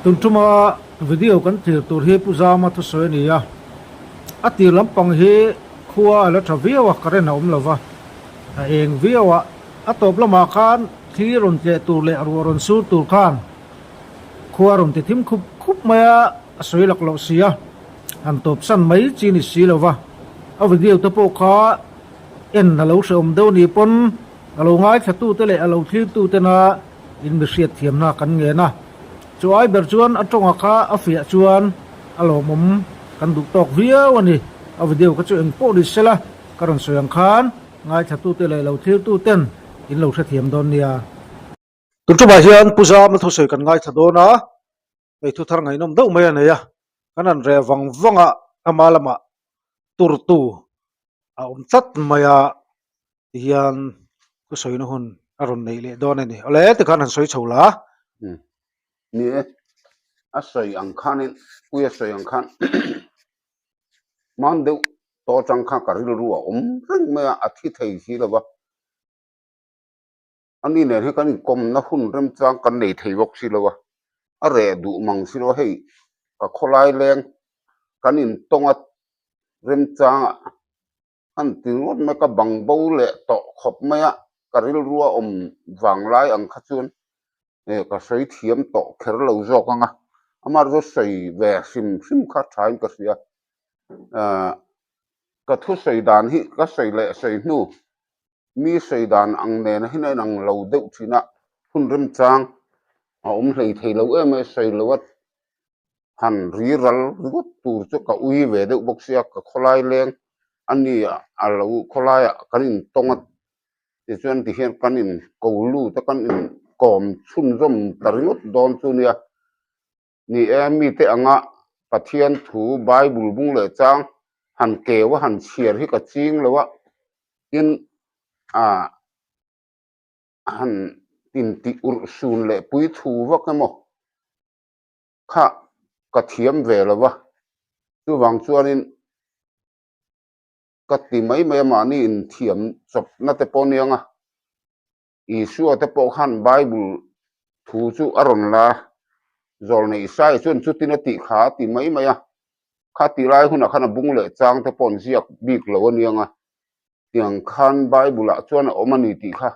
Tun tuma video kan thlir tur hi Pu Zama thusawi a ni a, a tir lampang hi khua a la tha viau a, current a awm lo va, a eng viau a, a tawp lamah khan thli rawn tleh tur leh ruah rawn sur tur khan khua rawn ti thim khup khup mai a, a sawi lak loh si a, han tawp san mai chi ni si lo va, a video te pawh kha en a lo hrehawm deuh ni pawn a lo ngaithla tute leh a lo thlir tute na in mi hriat thiamna kan ngen a, chu ai ber chuan a tawnga kha a fiah chuan a lawmawm kan duh tawk viau a ni. A video kha chu eng pawh ni sela ka rawn sawi ang khan ngaithla tute leh lo thlir tuten in lo hrethiam dawn nia. Tun tumah hian Pu Zama thusawi kan ngaithla dawn a, hei thu thar ngaihnawm deuh mai a nei a, kan han reh vang vang a, ama lamah turtu a awm tlat mai a tihian thusawina hun a rawn neih leh dawn a ni. Awle tikhan han sawi chho la. Umm ni e, a sawi ang khanin puia sawi ang khan hman deuh tawh atang khan ka rilru a awm reng mai a, a thi thei si lo va. A ni nen hi kan inkawmna hun remchang kan nei thei bawk si lo a, a reh duh mang si lo a, hei ka khawlai leng kan intawng a remchangah han ti ngawt mai ka bang bo leh tawh khawp mai a, ka rilru a awm vang lai ang kha chuan eh ka sawi thiam tawh kher lo zawk ang a, amaherawhchu sawi ve hrim hrim kha thain ka hria, ah ka thusawi dan hi ka sawi leh sawi hnu. Mi sawi dan ang nena hian a inang lo deuh thin a, hun remchang a awm hlei thei lo em a, sawi lo a han ri ral ringawt tur chu ka ui ve deuh bawk sia, ka khawlai leng a ni a lo khawlaiah kan intawng a tichuan tihian kan in ko lut a kan in kawm chhunzawm ta ringawt dawn chu nia. Ni e, mite anga Pathian thu Bible bung leh chang han keu a han chhiar hi ka ching lo a, tin ah han intih urh sun leh pui thu vak emaw kha ka thiam ve lo va, chuvang chuanin ka ti mai mai a mahni inthiam chawpna te pawh aniang a. Isua te pawh khan Bible thu chu a rawn la, Zawlnei Isaiah chuan chutin a tih kha a ti mai mai a, kha tih lai hunah khan a bung leh chang te pawh an ziak bik lo a niang a, tiang khan Bible ah chuan a awm a ni tih kha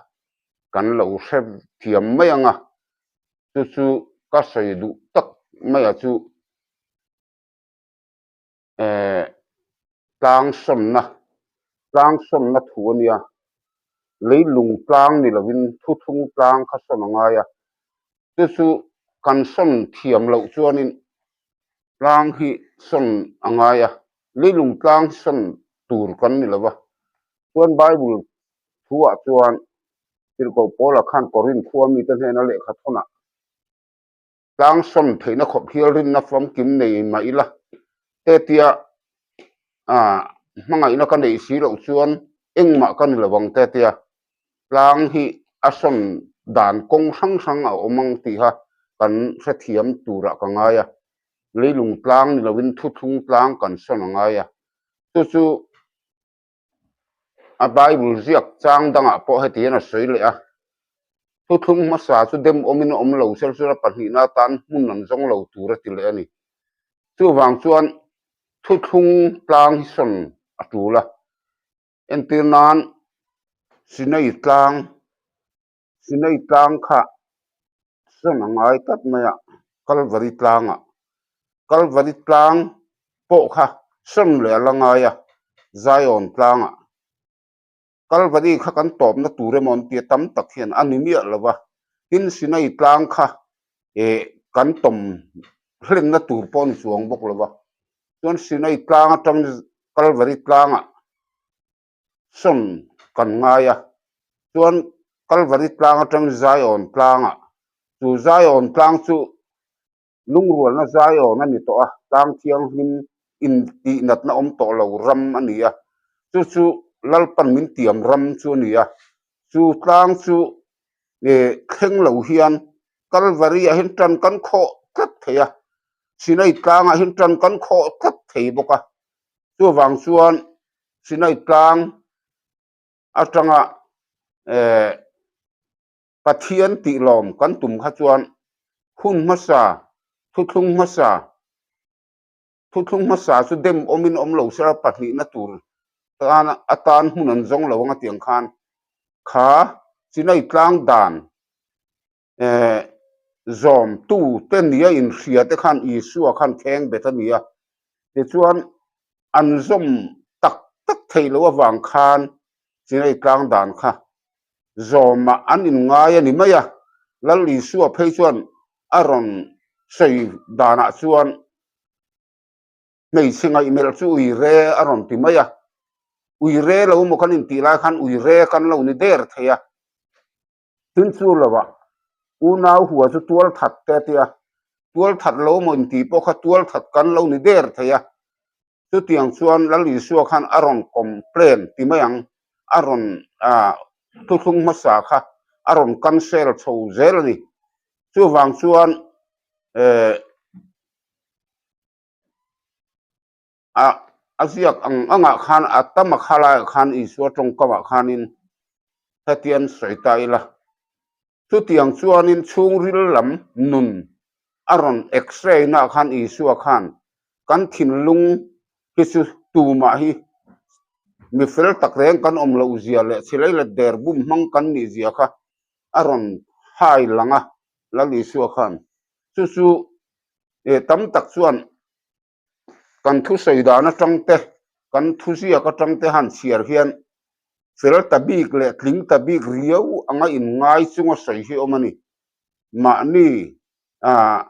kan lo hre thiam mai ang a, chu chu ka sawi duh tak mai a chu. Eh tlang sawnna tlang sawnna thu a nia leilung tlang ni lovin thuthlung tlang kha sawn a ngai a chu chu kan sawn thiam loh chuanin tlang hi sawn a ngai a leilung tlang sawn tur kan ni lova chuan bible thuah chuan tirhkoh Paula khan Korinth khua mite hnena lehkha thawnah Tlang sawn theihna khawp hial rinna famkim nei mah ila, tetia ah hmangaihna ka neih si loh chuan engmah ka ni lo ang tetia tlang hi a sawn dan kawng hrang hrang a awm ang tiha kan hrethiam turah ka ngai a, leilung tlang ni loin thuthlung tlang kan sawn a ngai a, chu chu A Bible ziak chang dangah pawh heti hian a sawi leh a, Thuthlung hmasa chu dem awmin a awm lo, Selsura pahnihna atan hmun an zawng lo tur a ti leh a ni. Chuvang chuan thuthlung tlang hi sawn a tul a, entir nan Sinai tlang, Sinai tlang kha sawn a ngai tlat mai a, Kalvari tlangah. Kalvari tlang pawh kha sawn leh a la ngai a, Zion tlangah. Kalvari kha kan tawpna tur emaw an tia tam tak hian a ni miah lo va, tin Sinai tlang kha eh kan tawm hlenna tur pawh a ni chuang bawk lo va, chuan Sinai tlang atang Kalvari tlangah sawn kan ngai a, chuan Kalvari tlang atang Zion tlangah, chu Zion tlang chu lungrualna Zion a ni tawh a, tlang thianghlim intihnatna awm tawh lo ram a ni a, chu chu Lalpan min tiam ram chu a ni a, chu tlang chu eh thleng lo hian Kalvari ah hian tan kan khawh tlat thei a, Sinai tlangah hian tan kan khawh tlat thei bawk a, chuvang chuan Sinai tlang atanga eh Pathian tih lawm kan tum kha chuan hun hmasa. Thuthlung hmasa Thuthlung hmasa chu dem awmin awm lo sela pahnihna tur tan atan hmun an zawng lo ang a tiang khan kha Chinai tlang dan eh zawmtu te nia inhria te khan Isua khan thleng bet a ni a, tichuan an zawm tak tak theih loh avang khan Chinai tlang dan kha zawmah an inngai a ni mai a, Lal Isua phei chuan a rawn sawi danah chuan hmeichhe ngaihmelh chu ui re a rawn ti mai a, ui re lo maw kan intih lai khan ui re kan lo ni der thei a, tin chu lovah unau hua chu tual that te a ti a, tual that lo maw intih pawh kha tual that kan lo ni der thei a, Chutiang chuan Lal Isua khan a rawn complain ti mai ang, a rawn thuthlung hmasa kha a rawn cancel chho zel a ni. Chuvang chuan a a ziak ang angah khan a tam a kha laiah khan Isua tawngkamah khanin hetian sawi ta ila. Chutiang chuanin chhungril lam nun a rawn x-ray naah khan Isua khan kan thinlung hi chu tumah hi mi fel tak reng kan awm loh zia leh chilei let der bum hmang kan nih zia kha a rawn hai lang a, Lal Isua khan. Chu chu tam tak chuan Kan thusawi dan atang te, kan thuziak atang te han chhiar hian fel ta bik leh tling ta bik riau anga inngai chunga sawi hi awm a ni. Mahni ah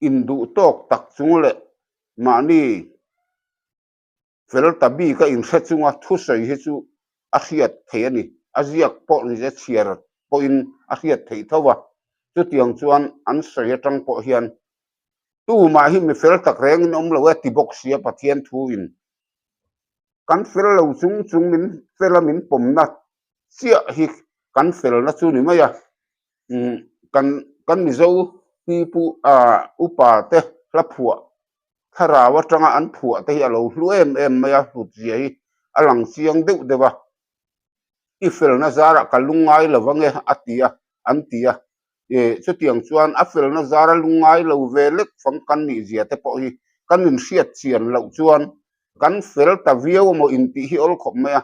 induh tawk tak chung leh mahni fel ta bik a inhre chunga thusawi hi chu a hriat theih a ni. A ziak pawh ni se chhiar pawhin a hriat theih tho a, chutiang chuan an sawi atang pawh hian tumah hi mi fel tak rengin awm lo e ti bawk sia Pathian thuin kan fel lo chung chung min fela min pawmna chiah hi kan felna chu ni mai a, umm kan kan Mizo pipu ah upa te hla phuah thlarau atanga an phuah te hi a lo hlu em em mai a, hlut zia hi a lang chiang deuh deuh a, i felna zarah ka lungngai lo ange a ti a, an ti a, ih chutiang chuan a felna zara lungngai lo ve lek fang kan nih zia te pawh hi kan inhriat chian loh chuan kan fel ta viau emaw intih hi awl khawp mai a,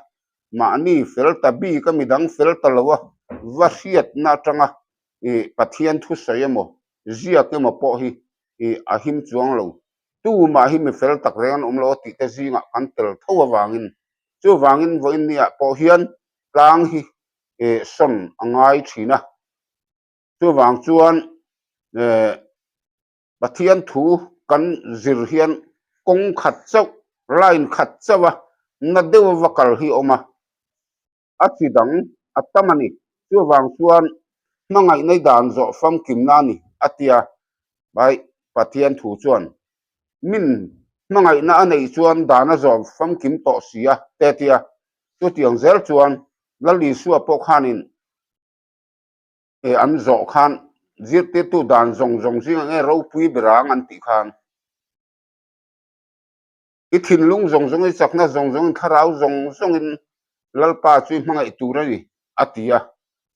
mahni fel ta bik a midang fel ta lo a va hriatna atanga ih Pathian thusawi emaw ziak emaw pawh hi ih a him chuang lo. Tumah hi mi fel tak reng an awm lo a tih te zingah kan tel tho avangin chuvangin vawiin niah pawh hian tlang hi ih sawn a ngai thin a. Chuvang chuan eh Pathian thu kan zir hian kawng khat chauh, line khat chauh a na deuh a va kal hi a awm a. a chi dang a tam a ni. Chuvang chuan hmangaihna dan zawh famkimna a ni, a ti a. Bai Pathian thu chuan, Min hmangaihna a neih chuan dan a zawh famkim tawh si a, te a ti a. Chutiang zel chuan Lal Isua pawh khanin an zawh khan zirtirtu dan zawng zawng zingah nge ropui berang an tih khan, I thinlung zawng zawngin, chakna zawng zawngin, thlarau zawng zawngin Lalpa chu i hmangaih tur a ni, a ti a.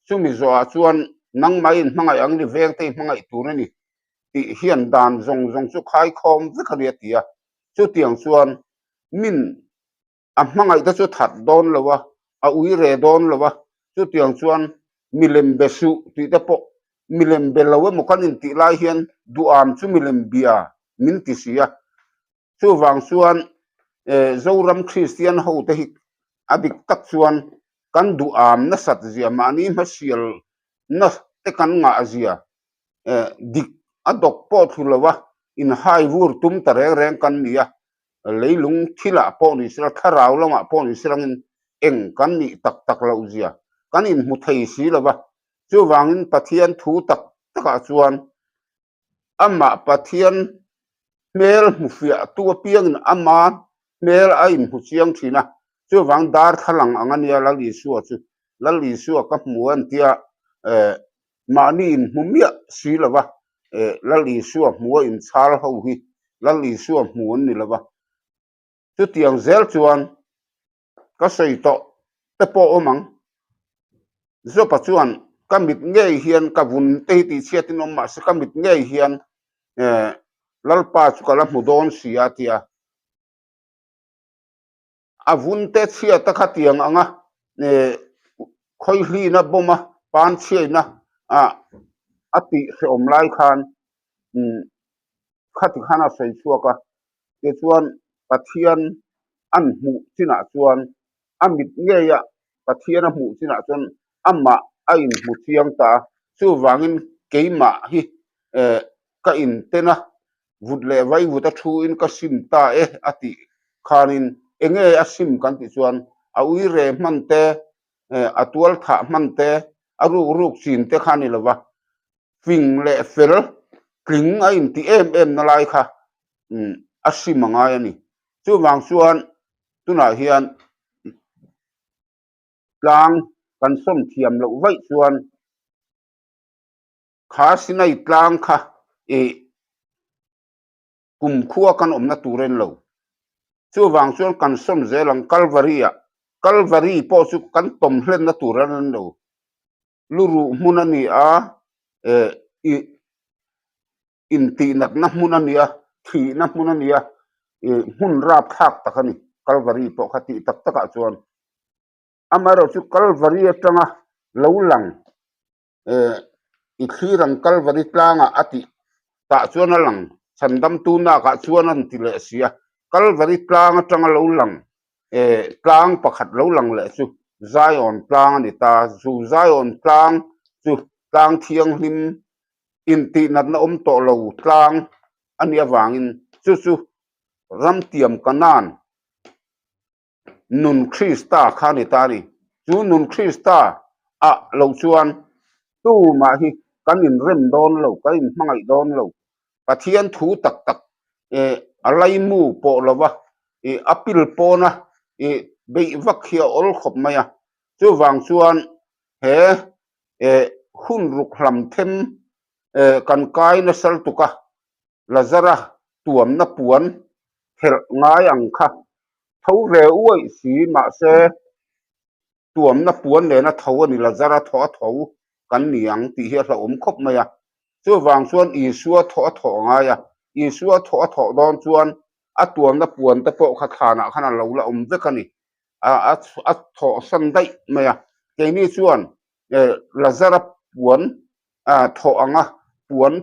Chumi zawhah chuan nangmahin hmangaih ang ni vengte i hmangaih tur a ni tih hian dan zawng zawng chu khaikhawm vek a ni, a ti a. Chutiang chuan min A hmangaihte chu that dawn lo a, a ui re dawn lo a, chutiang chuan milem be suh tih te pawh milem be lo emaw kan intih lai hian duham chu milem bia min ti si a. Chuvang chuan Zoram Kristian ho te hi a dik tak chuan kan duham nasat zia mahni hmasial na te kan ngah zia dik a dawk pawh thlu lo a, inhai vur tum ta reng reng kan ni a. Leilung thilah pawh ni sela, thlarau lamah pawh ni selangin eng kan nih tak tak loh zia kan inhmu thei si lo va. Chuvangin Pathian thu tak takah chuan amah Pathian hmel hmu fiahtu apiangin ama hmel a inhmu chiang thin a. Chuvang darthlalang ang a nia Lal Isua chu. Lal Isua ka hmu a ni tia mahni inhmu miah si lo va. Lal Isua hmua inchhal ho hi Lal Isua hmu an ni lo va. Chutiang zel chuan ka sawi tawh te pawh awm ang. Jopa chuan. Ka mit ngei hian ka vun te hi tihchhiatin awm mahse ka mit ngei hian Lalpa chu ka la hmu dawn si a tia. A vun te chhiata khatiang anga khawihlina bawma pan chhiaina a tih hrehawm lai khan khati khan a sawi chhuak a, tichuan Pathian an hmuh chinah chuan a mit ngeia Pathian a hmuh chinah chuan amah a inhmu chiang ta a, chuvangin keimah hi ka inten a, vut leh vai vut a thuin ka sim ta e a tih khanin enge a sim kan tih chuan a uire hman te, a tual thah hman te, a ruk ruk chin te kha a ni lova, fing leh fel tling a intih em em na lai kha a sim a ngai a ni. Chuvang chuan tunah hian tlang kan sawm thiam loh vaih chuan kha Sinai tlang kha ih kumkhua kan awmna tur en lo. Chuvang chuan kan sawm zel ang Kalvari ah. Kalvari pawh chu kan tawm hlenna tur a en lo. Luruh hmun a ni a, eh ih intihnatna hmun a ni a, thihna hmun a ni a, ih hmun rapthlak tak a ni Kalvari pawh kha tih tak takah chuan. Amaherawhchu Kalvari atanga lo lang eh i thlir ang Kalvari tlangah a tih tah chuan a lang chhandamtu nakah chuan a rawn ti leh si a, Kalvari tlang atanga lo lang eh tlang pakhat lo lang leh chu Zion tlang a ni ta, chu Zion tlang chu tlang thianghlim intihnatna awm tawh lo tlang a nih avangin chu chu ramtiam Kanan nun Krista kha a ni ta a ni. Chu nun Krista ah lo chuan tumah hi kan inrem dawn lo, kan inhmangaih dawn lo. Pathian thu tak tak eh a laimu pawh lova ih a pil pawna ih beih vak hi a awl khawp mai a. Chuvang chuan he eh hun ruk hlam them eh kan kai nasa lutuk a, Lazara tuamna puan phelh ngai ang kha tho ve uaih si mahse tuamna puan nena tho a ni Lazara thaw a tho kan ni ang tih hi a hlauhawm khawp mai a. Chuvang chuan Isua thaw a thawh a ngai a, Isua thaw a thawh dawn chuan a tuamna puan te pawh kha thlanah khan a lo la awm vek a ni, a a thawhsan daih mai a. Keini chuan Lazara puan thawh anga puan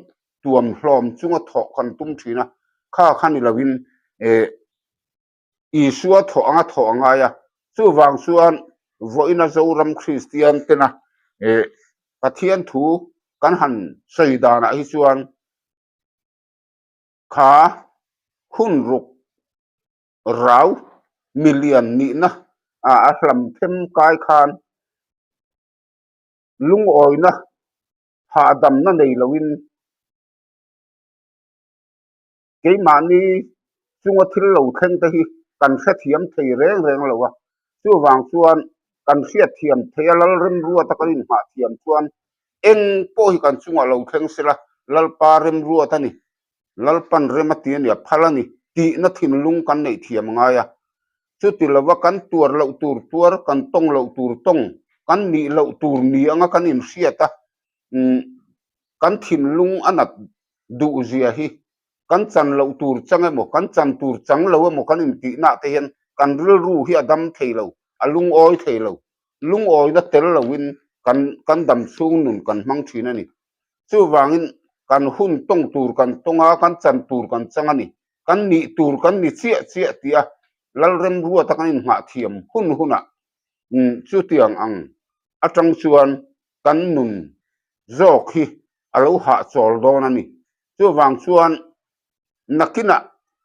tuam hlawm chunga thawh kan tum thin a, kha kha ni lovin eh Isua thawh anga thawh a ngai a, chuvang chuan vawiina Zoram Kristian tena eh Pathian thu kan han sawi danah hi chuan kha hun ruk rau milian nihna a hlam them kai khan lungawina hahdamna nei loin keimahni chunga thil lo thleng te hi kan hrethiam thei reng reng lo a, chuvang chuan kan hriatthiam theih a Lalremruata kan inhmah thiam chuan eng pawh hi kan chungah lo thleng sela Lalpa remruat a ni, Lalpan rem a ti a ni, a phal a ni tihna thinlung kan neih thiam a ngai a, chuti lova kan tuar loh tur tuar, kan tawng loh tur tawng, kan nih loh tur ni anga kan inhriat a, umm kan thinlung a nat duh zia hi kan chan loh tur chang emaw, kan chan tur chang lo emaw kan intihnaah te hian kan rilru hi a dam thei lo, a lungawi thei lo. Lungawina tel loin kan kan dam chhung nun kan hmang thin a ni. Chuvangin kan hun tawng tur kan tawng a, kan chan tur kan chang a ni. Kan nih tur kan ni chiah chiah tih a Lalremruata kan inhngah thiam hun hunah chutiang ang atang chuan kan nun zawk hi a lo hahchawl dawn a ni. Chuvang chuan nakinah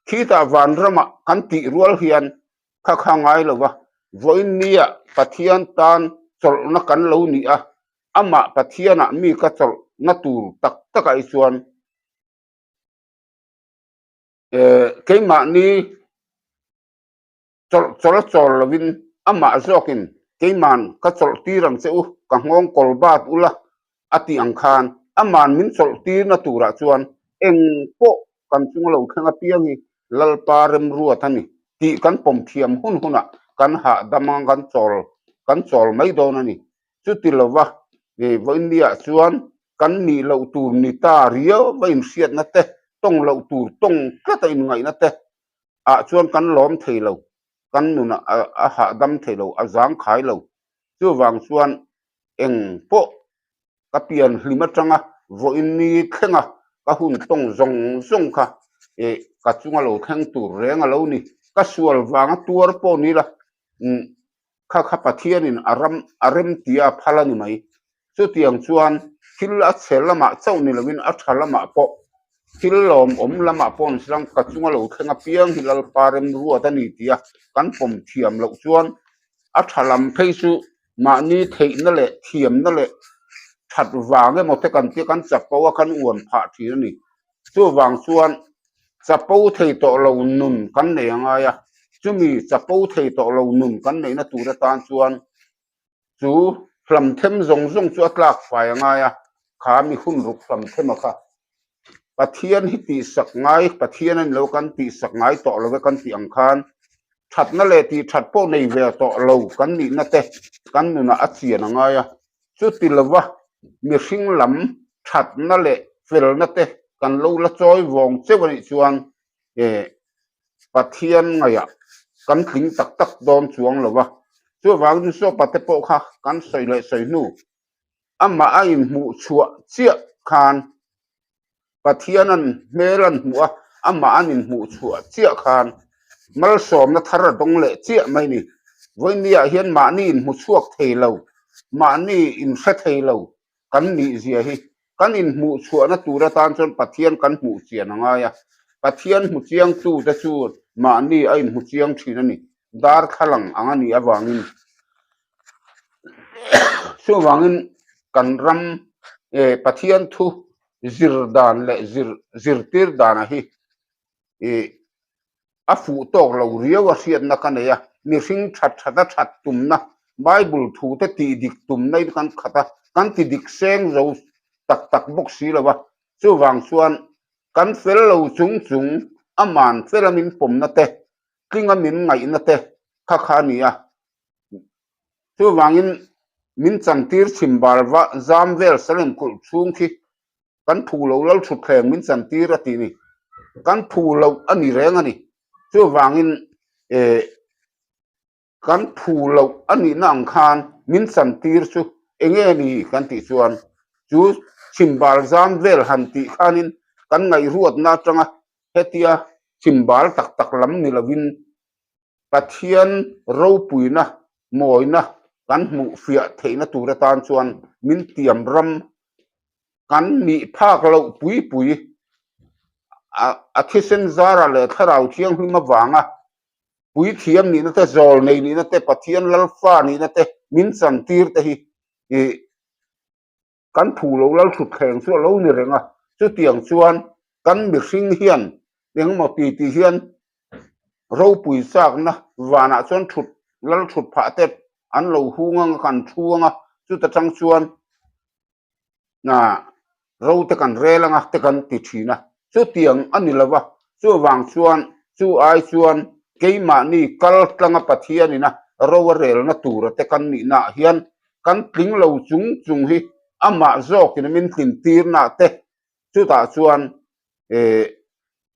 khitah vanramah kan tih rual hian kha kha ngai lo va, vawiin nia Pathian tan chawlhna kan lo ni a, amah Pathianah mi ka chawlhna tur tak takah hi chuan keimahni chawlh chawl chawl lovin amah zawkin keiman ka chawlh tir ang che u, ka nghawng kawl bat ula a tih ang khan aman min chawlh tirna turah chuan eng pawh kan chunga lo thleng apiang hi Lalpa remruat a ni tih kan pawm thiam hun hunah kan hahdam ang kan chawl kan chawl mai dawn a ni. Chuti lova. Vawiinniah chuan kan nih loh tur ni ta riau va inhriatna te, tawng loh tur tawng tlata inngaihna te ah chuan kan lawm thei lo, kan nunah a hahdam thei lo, a zangkhai lo. Chuvang chuan eng pawh ka pian hlim atanga vawiinni thlenga ka hun tawng zawng zawng kha ih ka chunga lo thleng tur reng a lo ni. Ka sual vanga tuar pawh ni la, umm kha kha Pathianin a ram a rem tia a phal a ni mai. Chutiang chuan thil a chhe lamah chauh ni lovin a tha lamah pawh thil lawmawm lamah pawh ni sela ka chunga lo thleng apiang hi Lalpa remruat a ni tia kan pawm thiam loh chuan a tha lam phei chu mahni theihna leh thiamna leh that vang emaw te kan tia kan chapo a kan uan phah thin a ni. Chuvang chuan chapo thei tawh lo nun kan nei a ngai a, chumi chapo thei tawh lo nun kan neihna tur atan chuan chu hlam them zawng zawng chu a tlak fai a ngai a, kha mi hun ruk hlam them a kha. Pathian hi tihsak ngai, Pathian a ni lo kan tihsak ngai tawh lo e kan tih ang khan thatna leh tih that pawh nei ve tawh lo kan nihna te kan nunah a chian a ngai a, chuti lova mihring lam thatna leh felna te kan lo la chawi vawng cheuh a nih chuan eh Pathian ngaihah kan tling tak tak dawn chuang lo va, chuvangin Sopa te pawh kha kan sawi leh sawi hnu amah a inhmuh chhuah chiah khan Pathian an hmel an hmuh a, amah an inhmuh chhuah chiah khan malsawmna thar a dawng leh chiah mai ni. Vawinia hian mahni inhmu chhuak thei lo, mahni inhre thei lo kan nih zia hi kan inhmuh chhuahna tur atan chuan Pathian kan hmuh chian a ngai a, Pathian hmu chiangtute chu mahni a inhmu chiang thin a ni. Darthlalang ang a nih avangin chuvangin kan ram eh Pathian thu zir dan leh zir zirtir danah hi ih a fuh tawk lo riau a hriatna ka nei a, mihring that that a that tumna Bible thu te tih dik tumna in kan khat a, kan ti dik seng zo tak tak bawk si lo a, chuvang chuan kan fel lo chung chung aman fel a min pawmna te tlinga min ngaihna te kha kha a ni a. Chuvangin min chantir chhimbal va zam vel Salem kulh chhung khi kan phu lo lal thutthleng min chantir a tih ni. Kan phu loh a ni reng a ni. Chuvangin eh kan phu loh a nihna ang khan min chantir chu enge ni kan tih chuan chu chhimbal zam vel han tih khanin kan ngaihruatna atanga hetia chhimbal tak tak lam ni lovin Pathian ropuina mawina kan hmuh fiah theihna tur atan chuan min tiam ram kan nih phak loh pui pui a thisen zara leh thlarau thianghlim avanga puithiam nihna te zawl nei nihna te Pathian lalfa nihna te min chantir te hi ih Kan phu lo lal thutthleng chu a lo ni reng a, chutiang chuan kan mihring hian engemaw ti ti hian ropui chakna vanah chuan thut lal thut phah te an lo hung anga kan thu anga chuta tang chuan ro te kan rel anga te kan ti thin a, chutiang a ni lo va, chuvang chuan chu ai chuan keimahni kal tlanga Pathianina ro a relna tura te kan nihnaah hian Kan tling lo chung chung hi amah zawkin min tlin tirna te chutah chuan eh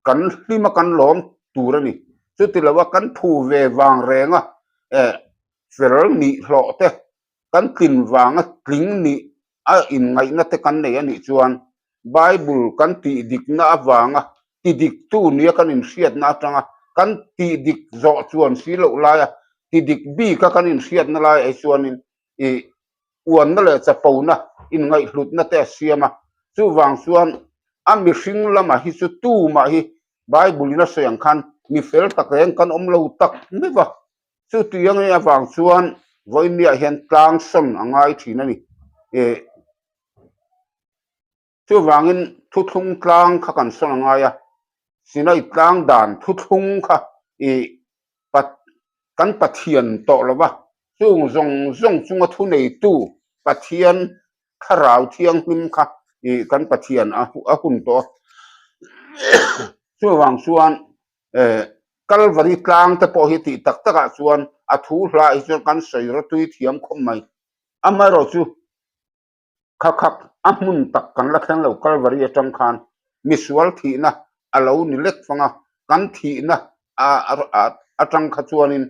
kan hlim a kan lawm tur a ni. Chuti loa kan phu ve vang renga eh fel nih hlawh te kan tlin vanga tling nih a inngaihna te kan nei a nih chuan Bible kan tih dikna avanga ti diktu nia kan inhriatna atanga kan tih dik zawh chuan si loh laia ti dik bika kan inhriatna lai ai chuanin ih uanna leh chapona inngaihhlutna te a siam a. Chuvang chuan a mihring lamah hi chu tumah hi Bible in a sawi ang khan mi fel tak reng kan awm lo tak meuh va. Chutiang nge avang chuan vawiinniah hian tlang sawn a ngai thin a ni. Ih. Chuvangin thuthlung tlang kha kan sawn a ngai a, Sinai tlang dan thuthlung kha i kan Pathian tawh lo va, chung zawng zawng chunga thuneitu Pathian Thlarau Thianghlim kha i kan Pathian a hun tawh a. Chuvang chuan Kalvari tlang te pawh hi tih tak takah chuan a thu hla hi chuan kan sawi rawtui thiam khawp mai. Amaherawhchu. Kha kha a hmun tak kan la thleng lo Kalvari atang khan misual thihna a lo ni lek fang a, kan thihna atang kha chuanin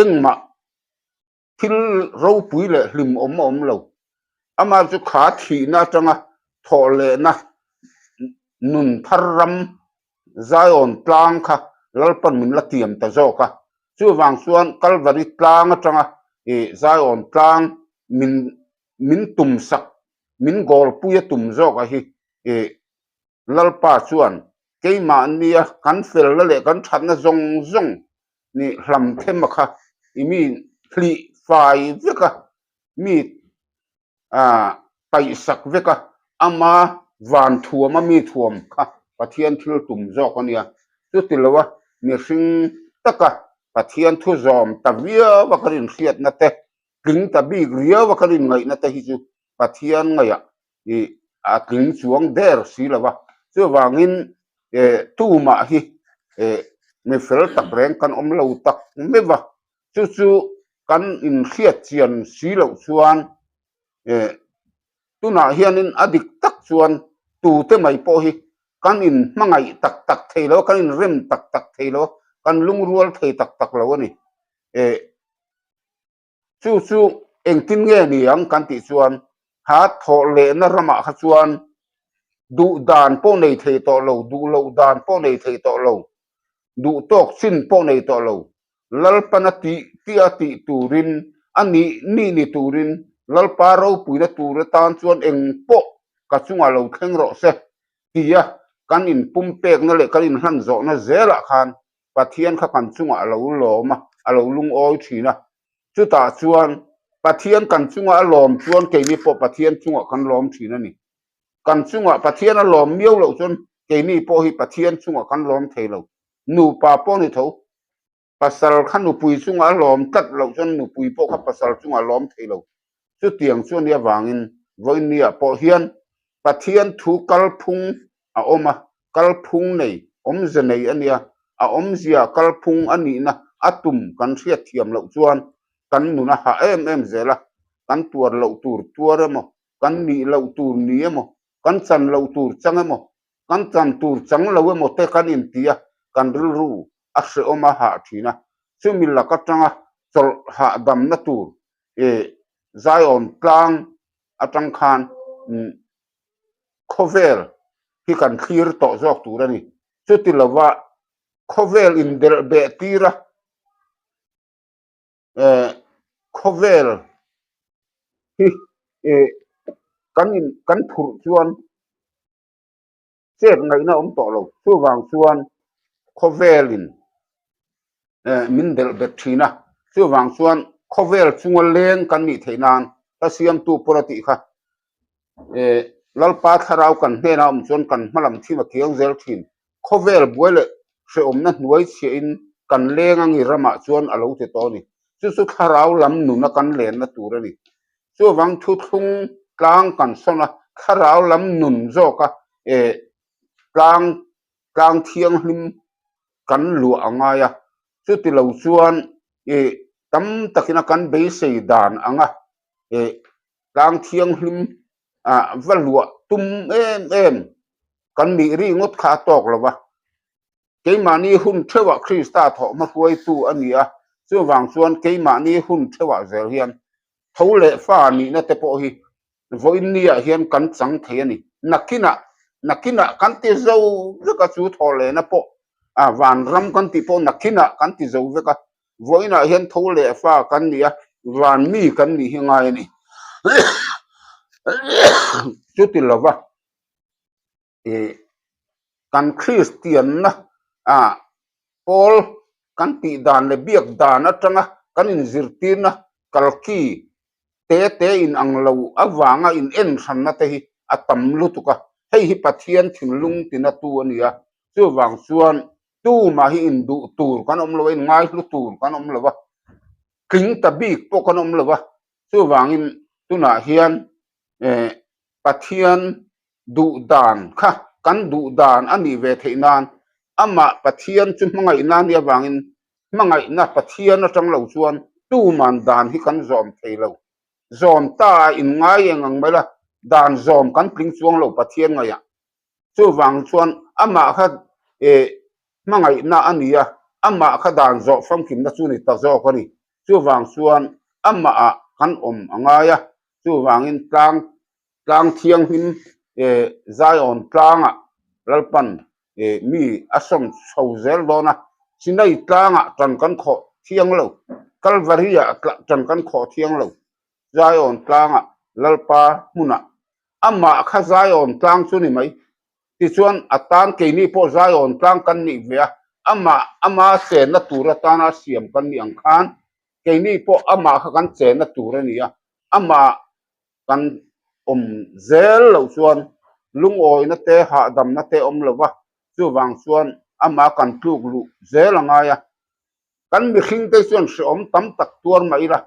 engmah thil ropui leh hlimawm a awm lo. Amah chu kha thihna atanga thawh lehna nun thar ram Zion tlang kha Lalpan min la tiam ta zawk a. Chuvang chuan Kalvari tlang atanga Zion tlang min min tum sak, min gawlpui a tum zawk a hi Lalpa chuan keimahnia kan felna leh kan thatna zawng zawng ni hlam them a kha i mi hlih fai vek a, mi paih sak vek a, ama van thuam a mi thuam kha Pathian thil tum zawk a nia. Chuti lo a mihring taka Pathian thu zawm ta viau a kan inhriatna te, tling ta bik riau a kan inngaihna te hi chu Pathian ngaihah ih a tling chuang der si lo va, chuvangin eh tumah hi eh mi fel tak reng kan awm lo tak meuh va, chu chu kan inhriat chian si loh chuan eh tunah hianin a dik tak chuan tute mai pawh hi kan inhmangaih tak tak thei lo a, kan inrem tak tak thei lo a, kan lungrual thei tak tak lo a ni eh. Chu chu engtin nge ni ang kan tih chuan ha thawh lehna ramah kha chuan duh dan pawh nei thei tawh lo, duh loh dan pawh nei thei tawh lo, duh tawk chin pawh nei tawh lo, Lalpana tih tih a tih turin, a nih nih ni turin Lalpa ropuina tur atan chuan eng pawh ka chungah lo thleng rawh se tia kan inpumpekna leh kan inhlan zawhna zelah khan Pathian kha kan chungah a lo lawm a, a lo lungawi thin a. Chutah chuan Pathian kan chunga a lawm chuan keini pawh Pathian chungah kan lawm thin a ni. Kan chungah Pathian a lawm miau loh chuan keini pawh hi Pathian chungah kan lawm thei lo. Nupa pawh ni tho. Pasal kha nupui chungah a lawm tlat loh chuan nupui pawh kha pasal chungah a lawm thei lo. Chutiang chu a nih avangin vawinia pawh hian Pathian thu kalphung a awm a, kalphung nei, awmze nei a nia, a awmzia kalphung a nihna a tum kan hriat thiam loh chuan kan nun a hah em em zel a, kan tuar loh tur tuar emaw, kan nih loh tur ni emaw, kan chan loh tur chang emaw, kan chan tur chang lo emaw te kan inti a, kan rilru a hrehawm a hah thin a, chumi lak atanga chawlh hahdamna tur ih Zion tlang atang khan khawvel hi kan thlir tawh zawk tur a ni. Chuti lova khawvel indelh beh tir a, eh khawvel hi eh kan in kan phurh chuan chet ngaihna awm tawh lo. Chuvang chuan khawvelin eh min delh bet thin a, chuvang chuan khawvel chunga leng kan nih theih nan ka siamtu pawn a tih kha eh Lalpa thlarau kan hnenah awm chuan kan hma lam thim a kiang zel thin. Khawvel buai leh hrehawmna hnuai chhiahin kan leng angi ramah chuan a lo ti tawh a ni. Chu chu thlarau lam nuna kan lenna tur a ni. Chuvang thuthlung tlang kan sawn a, thlarau lam nun zawka eh tlang tlang thianghlim kan luah a ngai a. Chuti lo chuan ih tam takina kan beisei dan anga ih tlang thianghlim ah va luah tum em em kan nih ri ngawt kha a tawk lo va. Keimahni hun theuhah Krista thawhhma hruaitu a ni a, chuvang chuan keimahni hun theuhah zel hian tho leh fa nihna te pawh hi vawiinniah hian kan chang thei a ni. Nakinah, nakinah kan ti zo vek a, chu thaw lehna pawh, a vanram kan tih pawh nakinah kan ti zo vek a, vawiinah hian tho leh fa kan ni a, van mi kan nih hi ngai a ni. Chuti lova. ih kan Kristianna ah pawl kan tih dan leh biak dan atanga kan inzirtirna kalki te te in ang lo avanga in en hranna te hi a tam lutuk a, hei hi Pathian thinlung tinatu a ni a, chuvang chuan tumah hi induh tur kan awm lo a, inngaihlu tur kan awm lo a, tling ta bik pawh kan awm lo a, chuvangin tunah hian eh Pathian duh dan kha kan duh dan a nih ve theih nan amah Pathian chu hmangaihna a nih avangin hmangaihna Pathian atang lo chuan tuman dan hi kan zawm thei lo. Zawm ta a inngai eng ang mai la, dan zawm kan tling chuang lo Pathian ngaihah. Chuvang chuan amah kha hmangaihna a ni a, amah kha dan zawh famkimna chu ni ta zawk a ni. Chuvang chuan amahah kan awm a ngai a, chuvangin tlang tlang thianghlim Zion tlangah Lalpan mi a sawm chho zel dawn a, Sinai tlangah tan kan khawh thiang lo, Kalvari-ah tan kan khawh thiang lo, Zion tlangah Lalpa hmunah amah kha Zion tlang chu ni mai. Tichuan a tan keini pawh Zion tlang kan nih ve a, amah ama chenna tur atana siam kan nih ang khan keini pawh amah kha kan chenna tur a ni a, amah kan awm zel loh chuan lungawina te hahdamna te awm lo va, chuvang chuan amah kan tluk luh zel a ngai a. Kan mihring te chuan hrehawm tam tak tuar mah ila,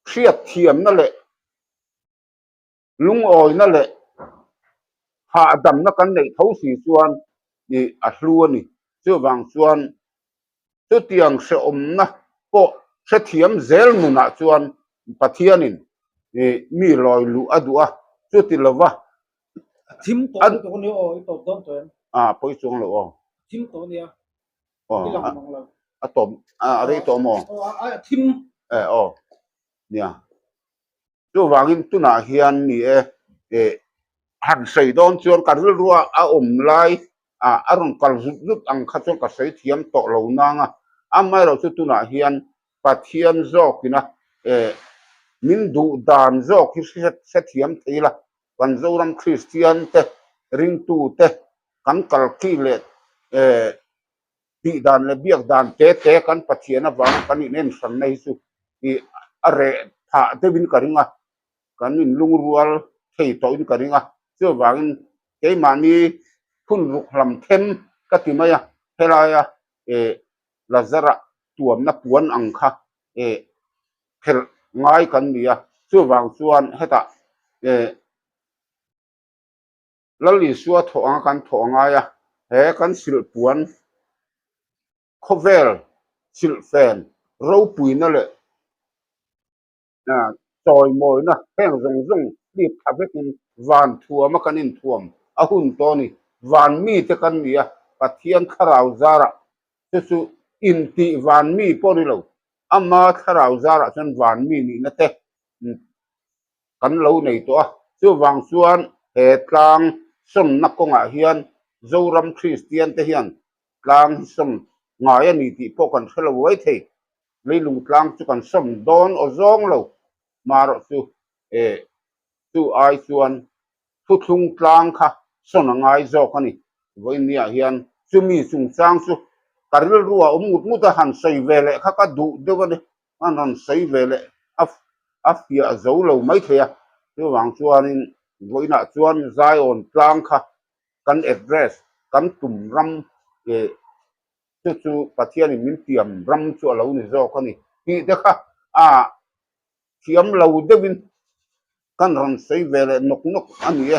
hriatthiamna leh lungawina leh hahdamna kan neih tho si chuan ih a hlu a ni. Chuvang chuan chutiang hrehawmna pawh hrethiam zel nunah chuan Pathianin ih mi lawi luh a duh a, chuti lova A thim tawh lutuk a nia aw, i tawp dawn tawh em? A pawi chuang lo aw. A thim tawh a nia, i lang mang lo. A tawp, a rei tawh maw? Aw, a thim. E aw, nia. Chuvangin tunah hian ni e, eh han sawi dawn chuan ka rilrua a awm lai ah a rawn kal zut zut ang kha chuan ka sawi thiam tawh lo nang a, amaherawh chu tunah hian Pathian zawkina eh min duh dan zawk hi hrethiam thei la, kan Zoram Kristian te ringtu te kan kalkhi leh eh tih dan leh biak dan te te kan Pathian avanga kan inen hranna hi chu ih a reh phah deuhin ka ring a, kan inlungrual thei tawhin ka ring a, chuvangin keimahni phun ruk hlam them ka ti mai a, helaia eh Lazara tuamna puan ang kha eh phelh ngai kan ni a, chuvang chuan hetah eh. Lal Isua thawh anga kan thawh a ngai a, he kan silhpuan khawvel silhfen ropuina leh chawimawina heng zawng zawng hlip thla vekin van thuama kan inthuam a hun tawh a ni. Van mite kan ni a, Pathian thlarau zarah chu chu intih van mi pawh ni lo, ama thlarau zarah chuan van mi nihna te kan lo nei tawh a, chuvang chuan he tlang sawnna kawngah hian Zoram Kristian te hian tlang hi sawn ngai a ni tih pawh kan hre lo uai thei. Leilung tlang chu kan sawn dawn aw zawng lo, marawh chu eh chu ai chuan thuthlung tlang kha sawn a ngai zawk a ni. Vawiinniah hian chumi chungchang chu ka rilru a awm ngut ngut a, han sawi ve leh kha ka duh deuh a ni. an rawn sawi ve leh a a fiah zo lo mai thei a, chuvang chuanin vawiinah chuan Zion tlang kha kan address kan tum ram eh chu chu Pathianin min tiam ram chu a lo ni zawk a ni tih te kha a thiam lo deuhin kan rawn sawi ve leh nawk nawk a ni e.